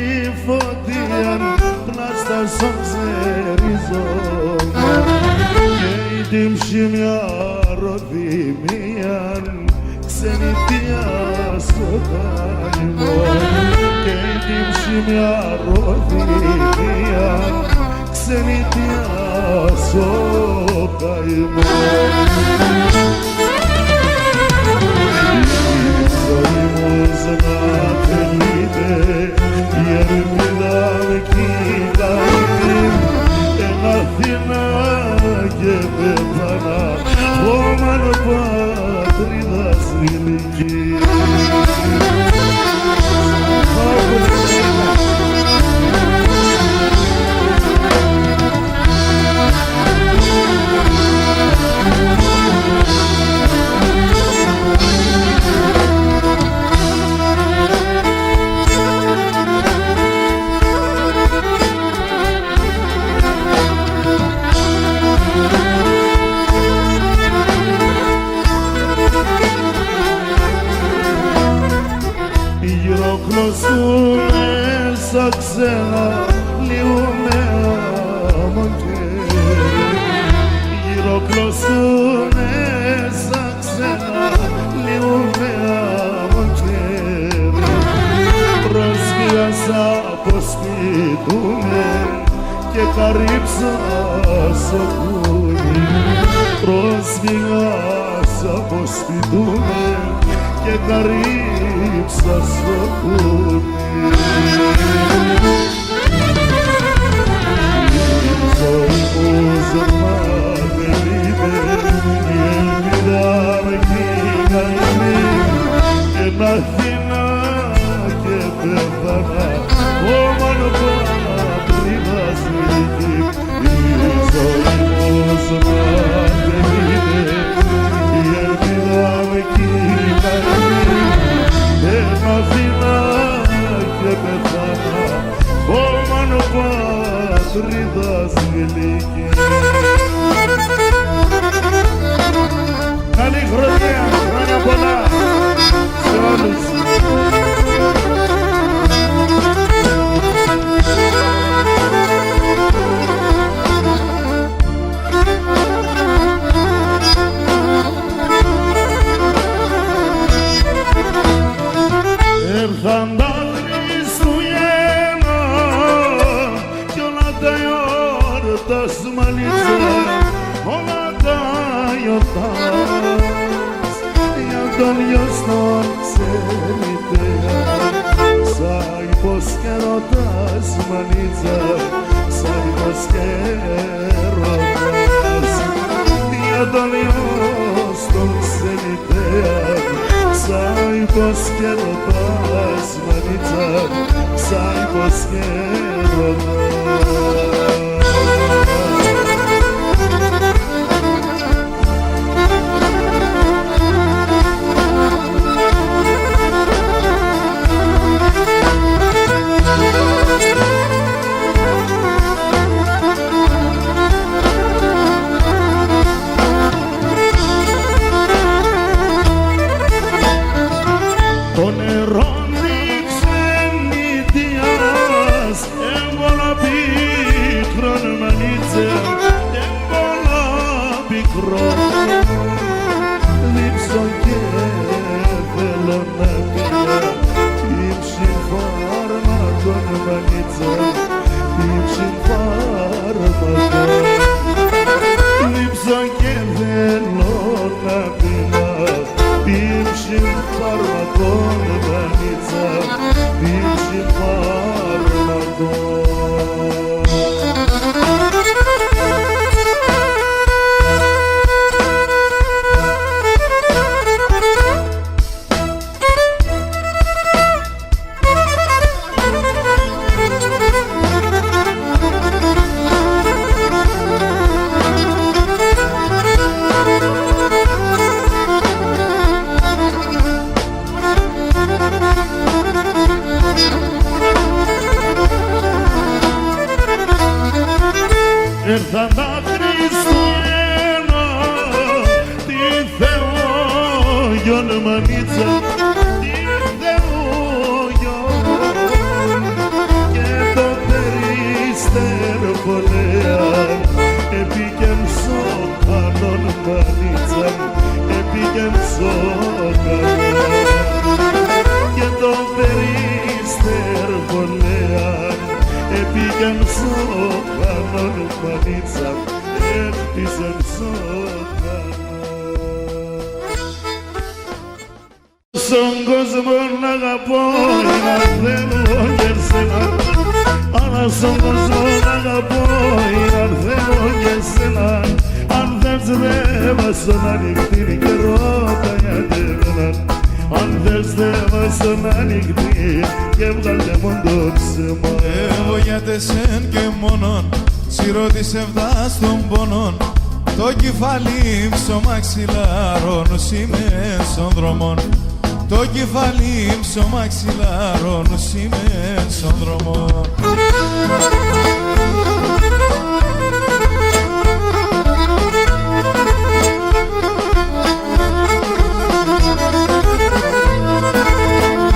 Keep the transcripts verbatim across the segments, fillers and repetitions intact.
Τη φωτίαν πλάστα σο ξερίζωμαν, καίει τη ψ̌η μιαν ροδιμίαν, ξενιτία σο καημόν. Καίει τη ψ̌η μιαν ροδιμίαν, ξενιτία σο καημόν. Η ζωή μου να τελείται, η ελπίδα μ' κι η καημή. Έν' Αθήνα και πέθανα, χώμαν πατρίδας γλυκή. Γυροκλωστούμε σα ξένα, λύουμε άμον χέρι. Γυροκλωστούμε σα ξένα, λύουμε άμον χέρι. Προσφυγάς αποσπίτουμεν και καρύψας σο κούνι. Προσφυγάς αποσπίτουμεν και καρύψας σο κούνι. Η ζωή μου ζευμάται λύπες, η ελπίδα μ' κι η καημή. Έν' Αθήνα και πέθανα, χώμαν πατρίδας γλυκή. Η ζωή μου ζευμάται λύπες, η ελπίδα μ' κι η καημή. Έν' Αθήνα και πέθανα, χώμαν πατρίδας γλυκή. Καλή χρονιά, χρόνια πολλά σε όλους. Έρθαν τα Χριστούγεννα κι όλα τα γιορτάσματα μανίτσα, όλα τα γιορτάς για τον γιο σ' τον ξενιτέα. Σα υποσχέν ρωτάς μανίτσα, σα υποσχέν ρωτάς για τον γιο σ' τον ξενιτέα. Σα υποσχέν ρωτάς μανίτσα, σα υποσχέν ρωτάς. Το νερόν τη ξενιτίας έν' πολλά πικρόν μανίτσα, έν' πολλά πικρόν. Λείψον και θέλω να πίνω, πίμψην φάρμακον μανίτσα, πίμψην φάρμακον. Λείψον και θέλω να πίνω, πίμψην φάρμακον μανίτσα, πίμψην φάρμακον. Έρθαν τα Χριστούγεννα, τη Θεό γιον μανίτσα, τη Θεό γιον. Επήγεν σο ουρανόν, μανίτσα, έκτιζεν σο ουρανόν. Σον κόσμον αγαπώ, εάν θέλω κι εσέναν. Αλλά σον κόσμον αγαπώ, εάν θέλω κι εσέναν. Αν θες, δέ' μ' ας σον ανοιχτήν και ρώτα για εμέναν. Αν θες, δέ' μ' ας σον ανοιχτήν και βγάλ' τε μουν το ψέμα. Εγώ για τ' εσέν και μόνον, σ' ηρώθησα ευτά σον πόνον. Το κεφάλι μ' σο μαξιλάρ', ο νους μ' σον δρόμον. Το κεφάλι μ' σο μαξιλάρ', ο νους μ' σον δρόμον.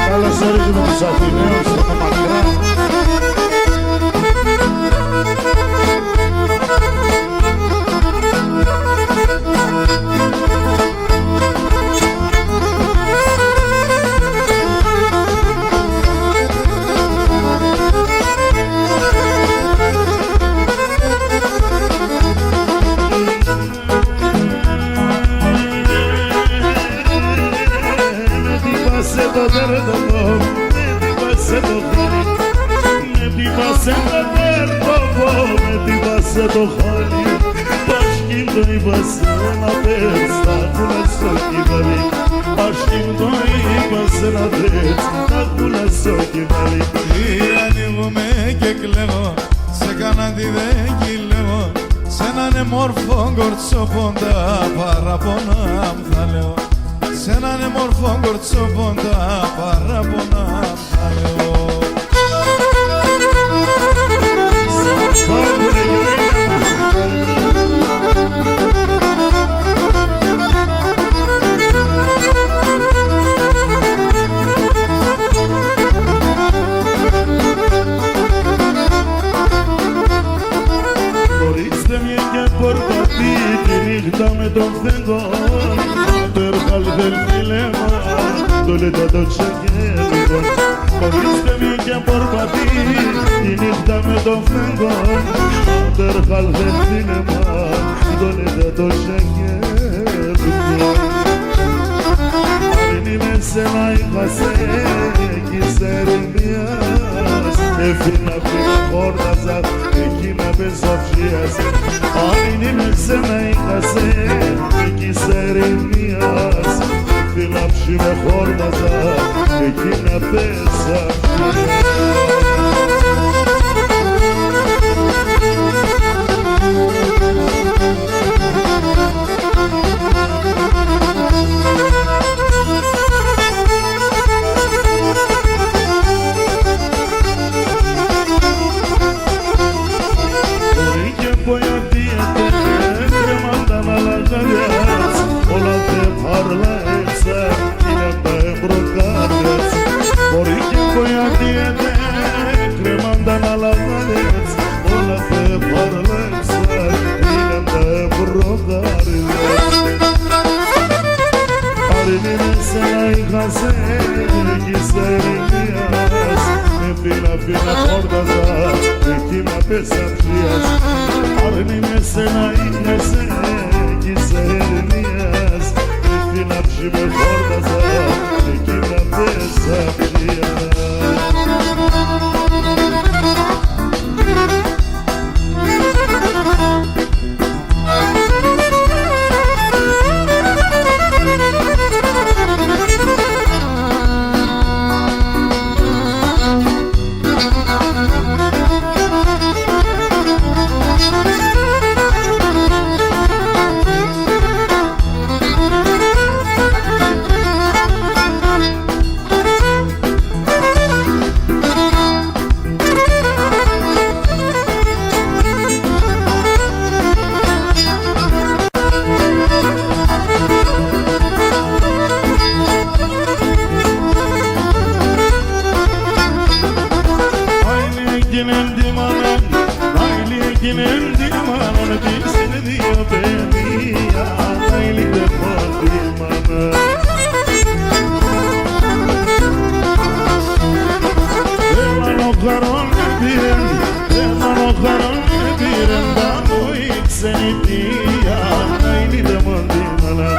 Καλωσορίζουμε τους Αθηναίους, τα μακρά. Μ' έτυπασεν το δέρτοπον, μ' έτυπασεν το χαλί', μ' έτυπασεν το δέρτοπον, μ' έτυπασεν το χαλί'. Πα σκύντον είπα σ' να πέτς' τα κούλα σο κεφάλι. Πα σκύντον είπα σ' να πέτς' τα κούλα σο κεφάλι. Ανοίγουμαι και κλαίγω, σε κανέναν δεν κυλεύω. Σ' έναν εμόρφον κορτσόπον τα παράπονά μ' θα λέω. Σ' έναν εμόρφον κορτσόπον τα παράπονά μ' θα λέω. Χωρίς Χωρίς τε μη και πορπατεί τη νύχτα με τον φέγγον. Ατέρ' χαλ' δ' ελ' θύλε μ', το λετά το τσακέλικον. Χωρίς τε μη και πορπατεί τη νύχτα με τον φέγγον. Ατέρ' χαλ' δ' ελ' θύλε μ', το λετά το τσακέλικον. Αρνείμαι εσένα, είχα σε εκεί σ' ερημίας. Έφυνα, έφυνα, χόρταζα, εκεί να πέσω αυσίας. Αρνείμαι εσένα, είχα σε εκεί σ' ερημίας. Έφυνα, έφυνα, χόρταζα, εκεί να πέσω αυσίας. Χωρί κι εμπόια, τι έτεν, κρεμάν' τα αναλαγάδια τς, όλα ατέρ' παρ' ελέγξαν, ίναν τα εμπροκάτια τς. Χωρί κι εμπόια, τι έτεν, κρεμάν' τα αναλαγάδια τς, όλα ατέρ' παρ' ελέγξαν, ίναν τα εμπροκάτια τς. Αρνείμαι εσένα, είχα σε εκεί σ' ερημίας. Έφυνα, έφυνα, χόρταζα, εκεί να πέσω αυσίας. Αρνείμαι εσένα, είχα σε εκεί σ' ερημίας. Έφυνα, έφυνα, χόρταζα, εκεί να πέσω αυσίας. Άι λυ' εκείνεν τη μάνα, άι λυ' εκείνεν τη μάνα, τη σ' είναι δύο παιδία, άι λυ' τ' εμόν τη μάνα. Εμάν ο Χαρών επήεν, Χαρόν επήρεν τα μο' η ξενιτία, να ειλίτ' εμόν τη μάνα.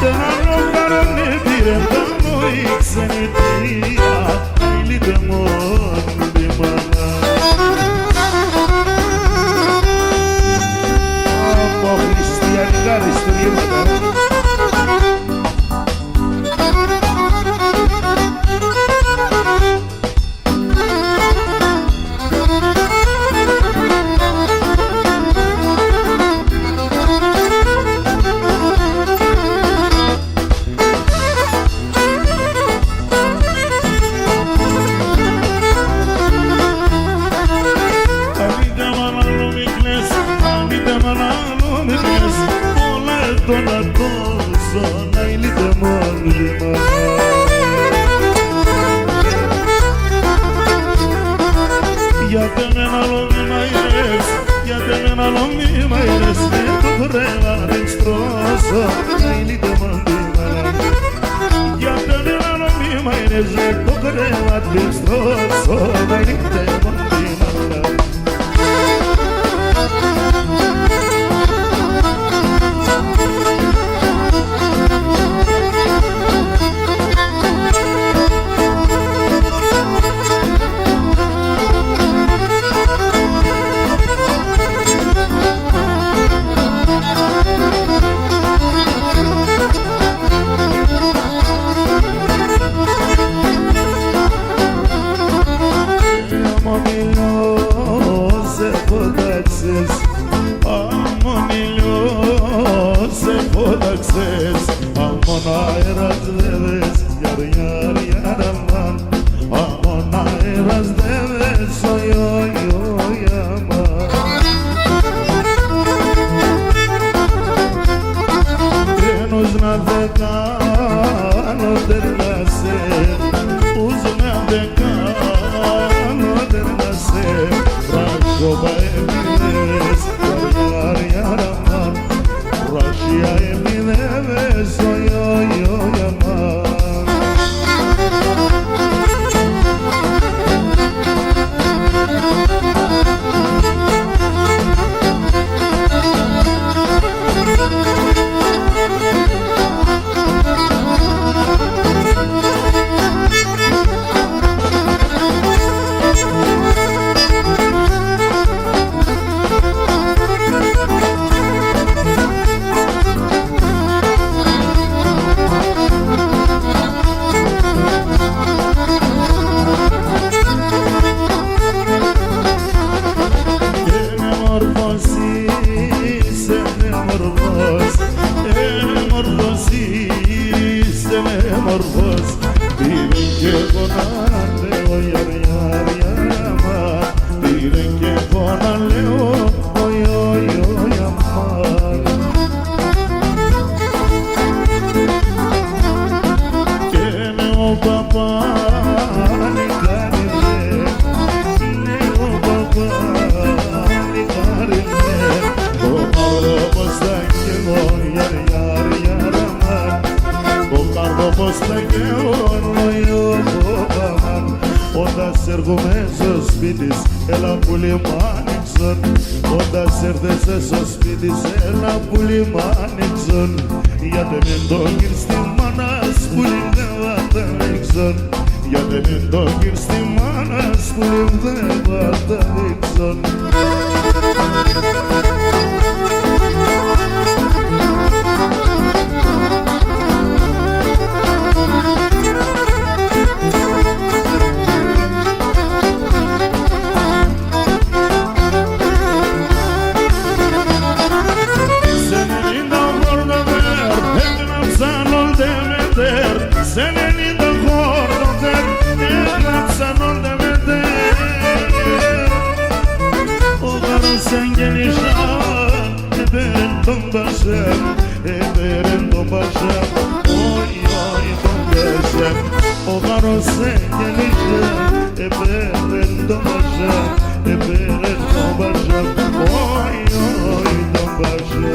Τ' έναν άλλο χαρόν επήρεν τα μο' η ξενιτία, να ειλίτ' εμόν τη μάνα. Από χριστιανικά αριστούργηματα. Αλήτα μ' αν άλλο μη κλαις, αλήτα μ' αν άλλο μη κλαις, πολλά έτονα τόσα, να ειλίτ' εμόν τη μάνα. Γιατί εμέν άλλο μη μαειρεύεις, γιατί εμέν άλλο μη μαειρεύεις, με το κρεβάτ' μη στρώσω, να ειλίτ' εμόν τη μάνα. Γιατί εμέν άλλο μη μαειρεύεις, με το κρεβάτ' μη στρώσω, να ειλίτ' εμόν τη μάνα. Άμα ο ήλιος εφώταξες, άμα ο ήλιος εφώταξες, άμα ο αέρας δέβες, γιαρ, γιαρ, γιαρ, αμάν, άμα ο αέρας δέβες, οι, οι, οι, αμάν. Τένος να δεκάλωτερ' να σε, ους να δεκάλωτερ' να σε, βραχιόπα επιδέβες, γιαρ, γιαρ, γιαρ, αμάν, βραχία επιδέβες, οι, οι, οι, οι, αμάν. Έμορφος είσαι, έμορφος, έμορφος είσαι, έμορφος. Πίνει κι εγώ να λέω, γιαρ, γιαρ, γιαρ, αμάν. Πίνει κι εγώ να λέω, οι, οι, οι, οι, αμάν. Και λέω, παπαλικάρι με, λέω, παπαλικάρι με, το καρδό πώς θα καίγω, γιαρ, γιαρ, γιαρ, αμάν. Το καρδό πώς θα καίγω, οι, οι, οι, αμάν. Όταν σ' έρχουμαι σο σπίτ' σ', έλα πουλί μ' άνοιξον. Όταν σ' έρθες σο σπίτ' σ', έλα πουλί μ' άνοιξον. Γιατί μη ντο 'κ' ήρθ' σ' τη μάνα σ', πουλί μ', δεν θα τ' ανοίξον. Γιατί μη ντο 'κ' ήρθ' σ' τη μάνα σ', πουλί μ', δεν θα τ' ανοίξον. Σ' ενενήντα χόρτα τέρ', έκλαψαν όλ' τ' εμετέρ'. Σ' ενενήντα χόρτα τέρ', έκλαψαν όλ' τ' εμετέρ'. Ο γάρος εγγέννησαν, επέρεν τον πασάν, επέρεν τον πασάν, οϊ, οϊ, τον πασάν. Ο γάρος εγγέννησαν, επέρεν τον πασάν, επέρεν τον πασάν, οϊ, οϊ, τον πασάν.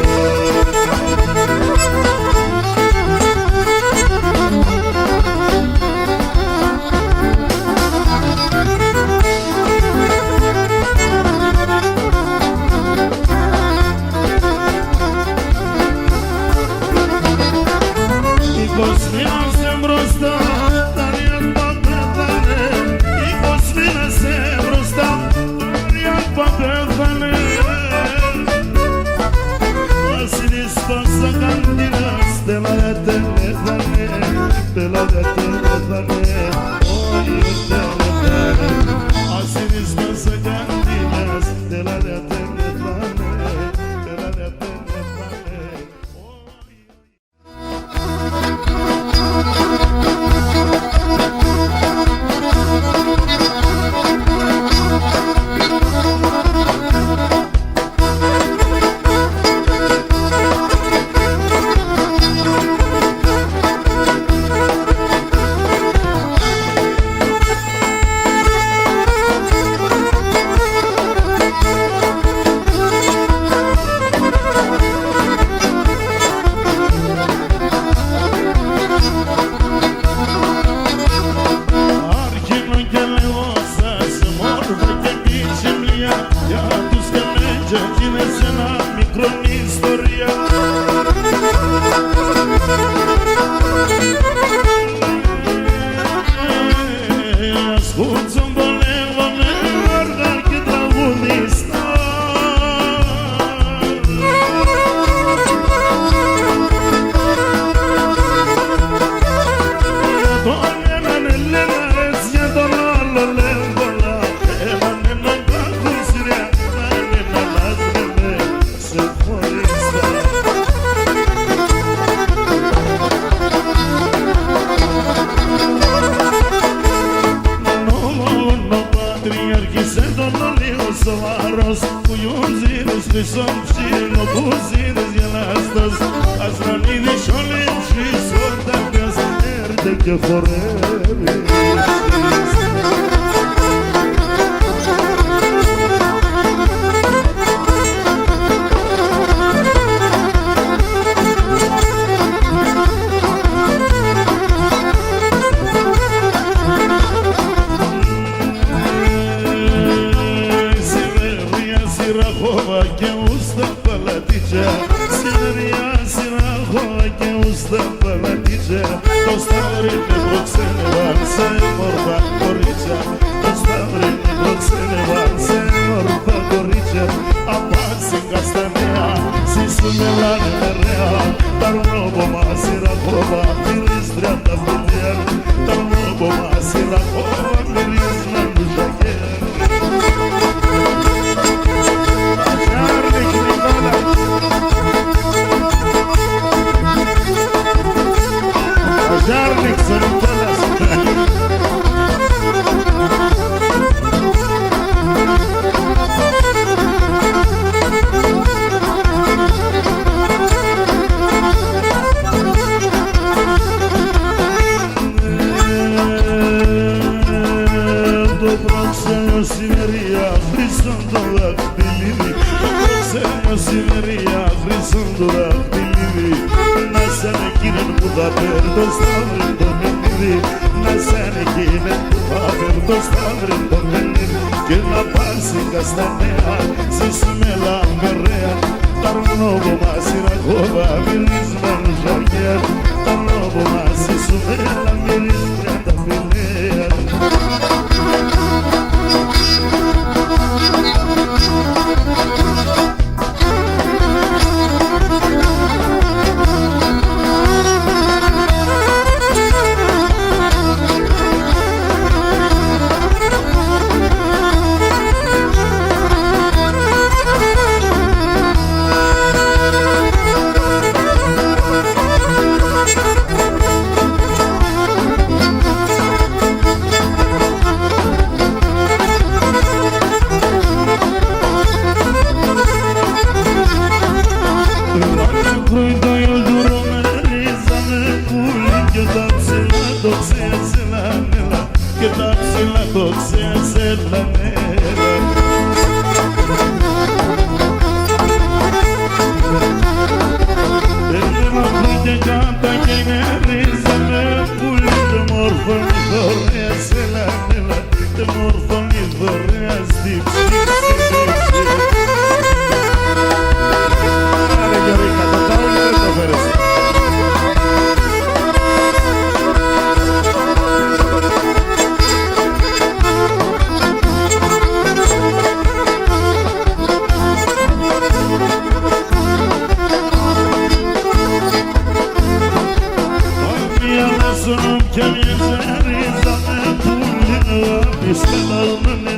Σοβαρός, κουλιούζιδες, χρυσόν ψήνο, κουλιούζιδες γελαστός. Ας ρανίδι σ' όλη ψ' σ' όταν πες, έρτε και χορεύεις. Σιδερία, σιραχώα και ουστά παλατίτσα. Σιδερία, σιραχώα και ουστά παλατίτσα. Το σταύρι με προξένευαν σε μορφά κορίτσια. Το σταύρι με προξένευαν σε μορφά κορίτσια. Απάν' σην Καστανέαν, ση Σουμελάν Μερέαν, τ' αρνόπωμα σιραχώα μυρίζ' τριανταφυλλίαν, τ' αρνόπωμα σιραχώα μυρίζ' μανουζακέαν. Αζάρ' νίξ', Νικόλα. Αζάρ' νίξ', ο Νικόλας. Το προξένο σιδερία, χρυσόν το δαχτυλίδι. Το προξένο σιδερία, χρυσόν το δαχτυλίδι. Να σ' ανεκείν' που θα παίρ' το σταύρι το μενίδι. Να σ' ανεκείν' που θα παίρ' το σταύρι το μενίδι. Και να πας σην Καστανέαν, ση Σουμελάν Μερέαν, τ' αρνόπωμα σιραχώα μυρίζ' μανουζακέαν, τ' αρνόπωμα ση Σουμελάν μυρίζ' τριανταφυλλίαν. Κρούει το ήλ' το ρομ' ρίζα με πουλί κι τα ψηλά το ξέσ' ελάν' ελάν', κι τα ψηλά το ξέσ' ελάν' ελάν'. Ελάν' κρούει και κάτ' τα κέι με ρίζα με πουλί, τ' εμόρφον η θωρέας ελάν' ελάν'. Τ' εμόρφον η θωρέας τη ψήψη. Άρε Γιωρίκα, το ταούλι δεν το φέρες. Μια να σου κι μια ζαρίζα με πουλί, αγάπης καταγνώνει.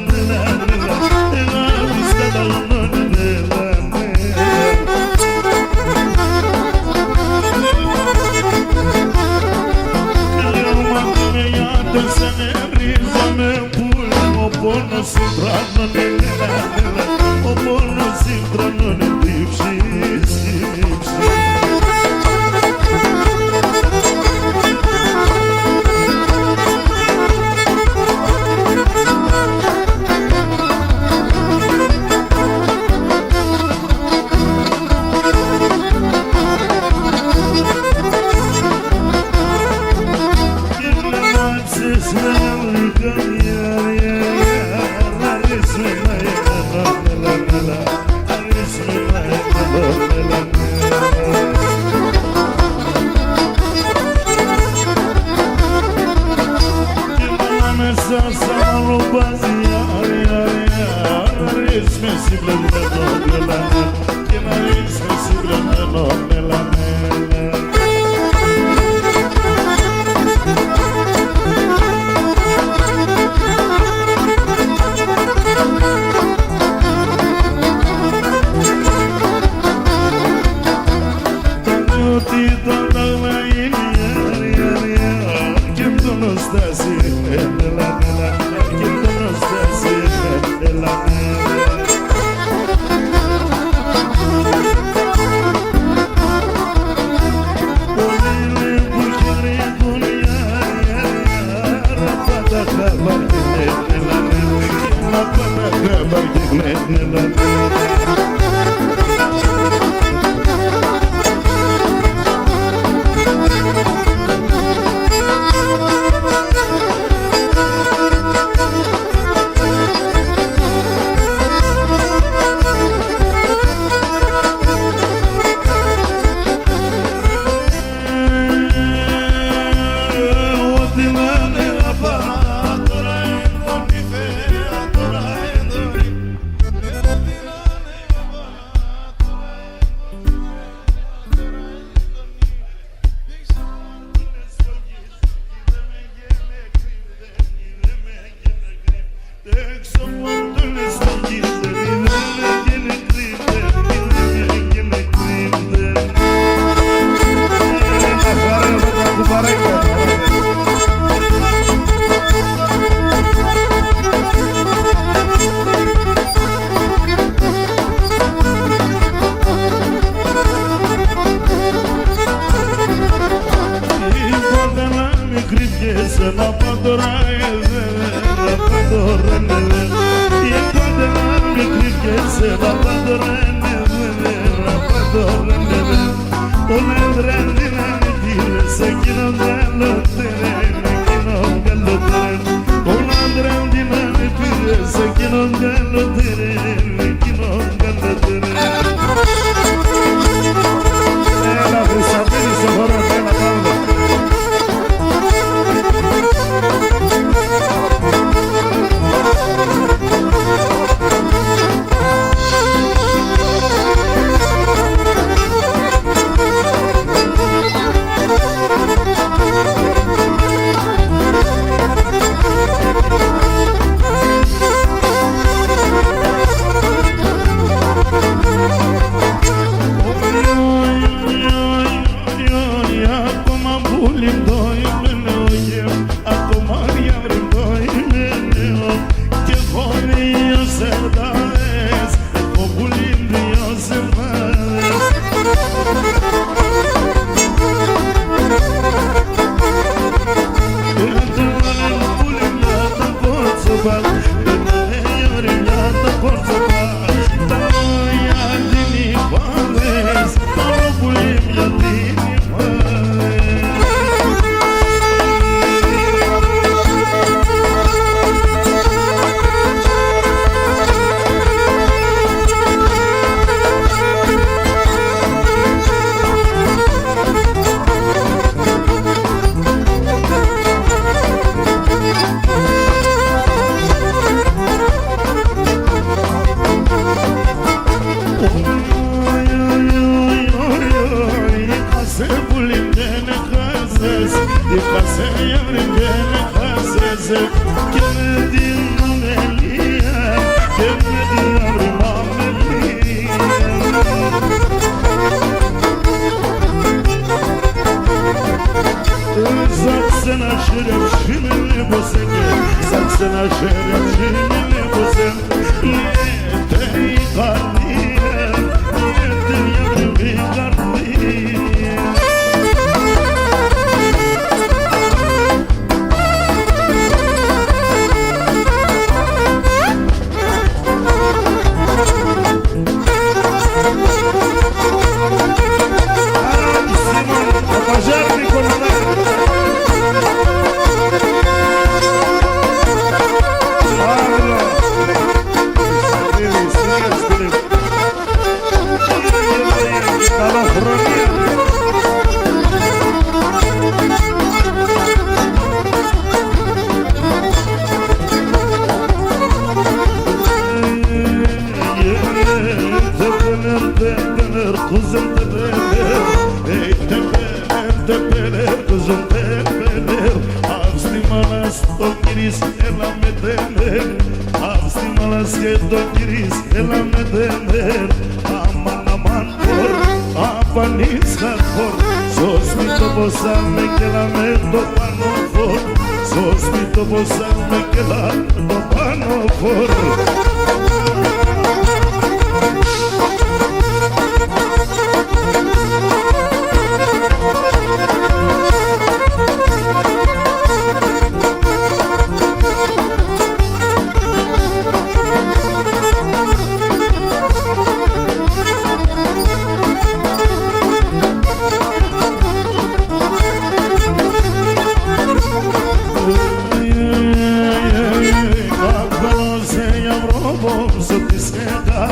Ατά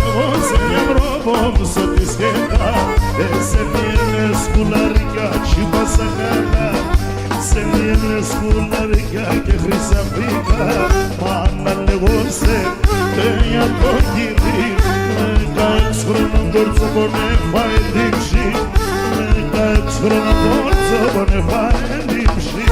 εγώ σε έναν ρόβο μ' σ' ατίσκεκα, εσέν διέλες κουλαρίκια κι πασαχάτα. Εσέν διέλες κουλαρίκια και χρυσαφίκια. Μάνα, λέγω σε, ε, για το κυρί, ε, δέκα-έξι χρονών κορτσόπον εφάεν την ψη, ε, δέκα-έξι χρονών κορτσόπον εφάεν την ψη.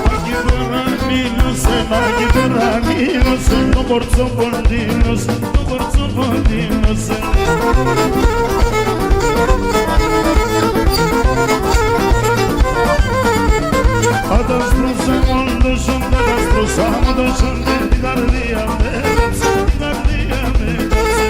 Μάγι, τώρα μείνωσεν, μάγι, τώρα μείνωσεν, το κορτσόπον ντύνωσεν, το κορτσόπον ντύνωσεν. Ατάσπρωσα μ' όν το σιόν, ατάσπρωσα μ' όν το σιόν, την καρδία μ' έκαψεν, την καρδία μ' έκαψεν.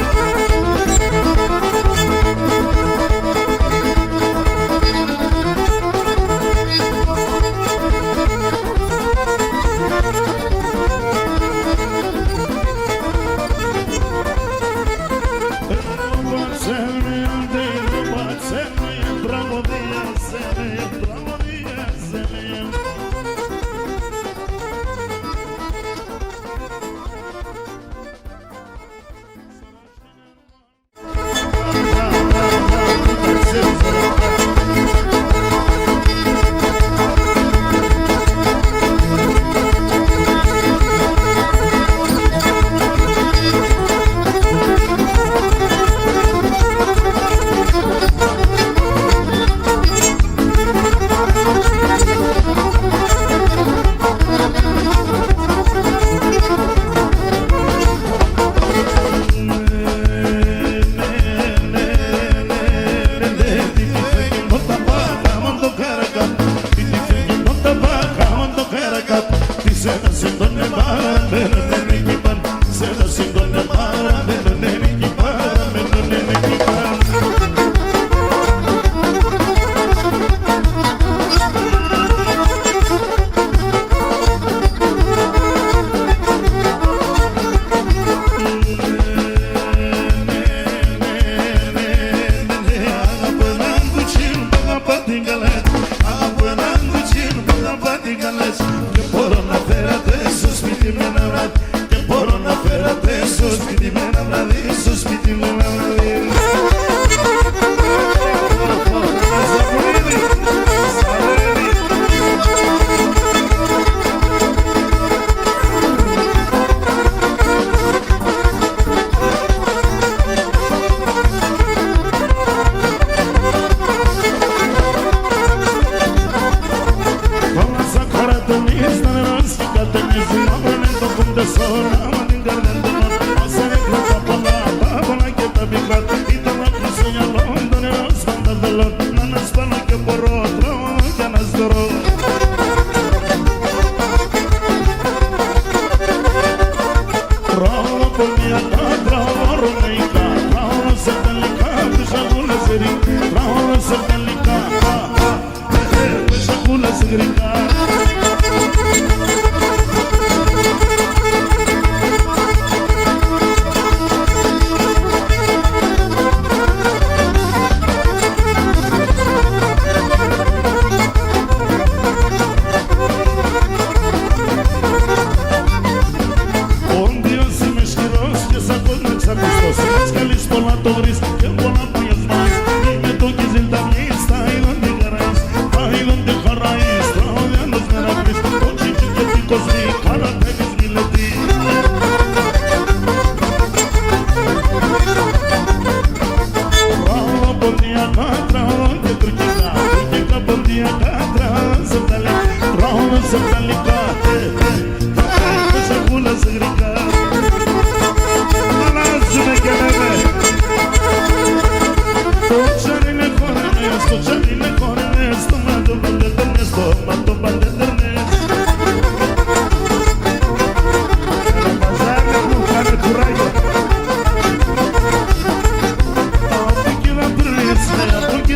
Και μπορώ να φέρω ατέ σο σπίτι μ' έναν βράδυ. Και μπορώ να φέρω ατέ σο σπίτι μ' έναν βράδυ, σο σπίτι μ' έναν βράδυ. Κάμασα καρατονίζ', τα νερά σκ' κατενίζ', μαύρα μ' το κούντα σ' όν, άμα την καρδέν' τ' εμάν. Ας ανέκλα τα πολλά, τα πολλά και τα πικρά, ήταν να κλείσει μυαλόν, τα νερά σ' πάντα θελόν, να ανασπάνω και απορώ, τρώω κι αναστερώ. Τρώω πονιακά, τρώω ρωμαϊκά, τρώω σε γαλλικά, πισαγούλα σε ρι-, τρώω σε γαλλικά, α, α. Πες σακούλα σε γρικά. Όν Διός είμαι σκληρός και σ' ακούς με ξαπιστός. Σκαλείς πολλά το γρίζ' και πολλά παγιασμάς. Είμαι το κιζίλ' τ' αυγής, τα είδον τη χαρά εις, τα είδον τη χαρά εις. Τραγωδιάνος Μερακλής, το τσιτσί και τη κοσμή, Καρατέλης Μιλετή. Τρώω ποντιακά, τρώω και τουρκικά, τουρκικά ποντιακά, τρώω σε γαλλικά, τρώω σε γαλλικά, ε, ε. Πες σακούλα σε γρικά. Αλλάζουμε και λέμε. Το τσάρ' είναι χορεμέν', το τσάρ' είναι χορεμέν', στομάτο παντέτερνες, στομάτο παντέτερνες. Ένα παζάρι που κάνε κουράγιο. Απ' εκεί να περνείς, απ' εκεί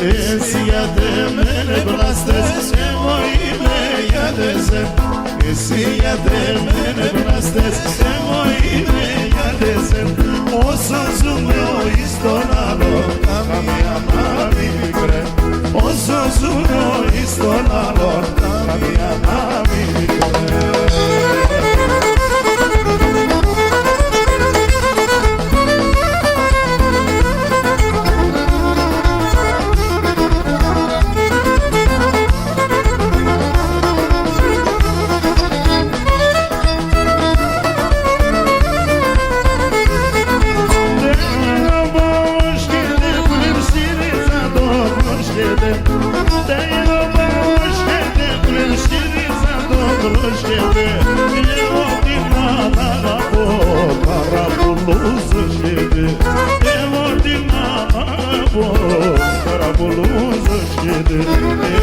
Εσύ για τ' εμέν ευλάστες, εγώ είμαι για τ' εσέν. Εσύ για τ' εμέν ευλάστες, εγώ είμαι για τ' εσέν. Όσο ζούμε ο εις τον άλλο, καμία να μη πικρέ. Όσο ζούμε ο εις τον άλλο, καμία να μη πικρέ.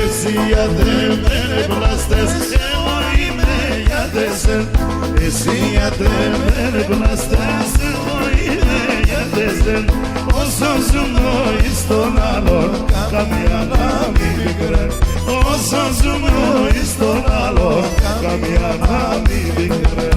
Εσύ για τ' εμέν ευλάστες, εγώ είμαι για τ' εσέν. Εσύ για τ' εμέν ευλάστες, εγώ είμαι για τ' εσέν. Όσο ζούμε ο εις τον άλλο, καμία να μη πικρέ. Όσο ζούμε ο εις τον άλλο, καμία να μη πικρέ.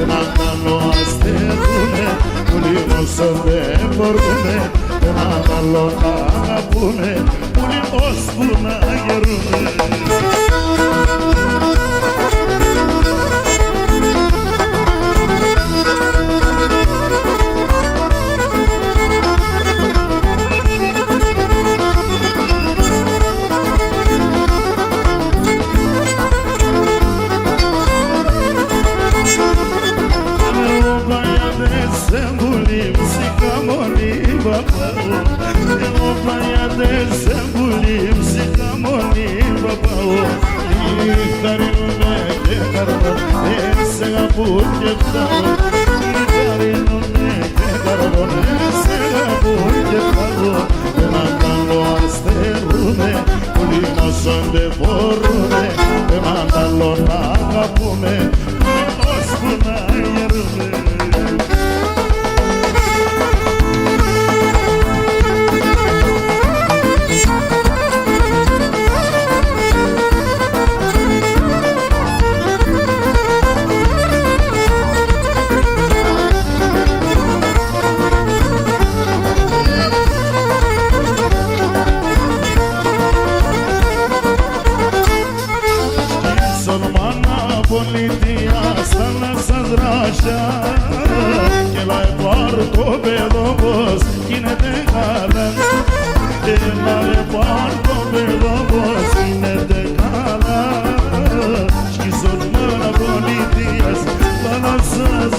Έναν άλλο ας θελούμε, πουλί μ', όσο δεν μπορούμε, έναν άλλο να αγαπούμε, πουλί μ', ώσπου να γερούμε. Εγώ παγιατές σε πουλί μ', σ' είχα μόνη παπάω. Εγώ παγιατές σε πουλί μ', σ' είχα μόνη παπάω. Νυχταρίνουμε και καρδά, εσέ αγαπώ και πτάω. Νυχταρίνουμε και καρδά, εσέ αγαπώ και πτάω. Έναν άλλο ας θελούμε, πουλί μ', όσο δεν μπορούμε, έναν άλλο να αγαπούμε, ώσπου να γερούμε. Σον μάνα Πολιτείας, θάλασσας, δραχτά, κι έλα επάρ' το παιδόν 'κ' ίνεται καλά. Κι έλα επάρ' το παιδόν 'κ' ίνεται καλά. Κι σον μάνα Πολιτείας, θάλασσας,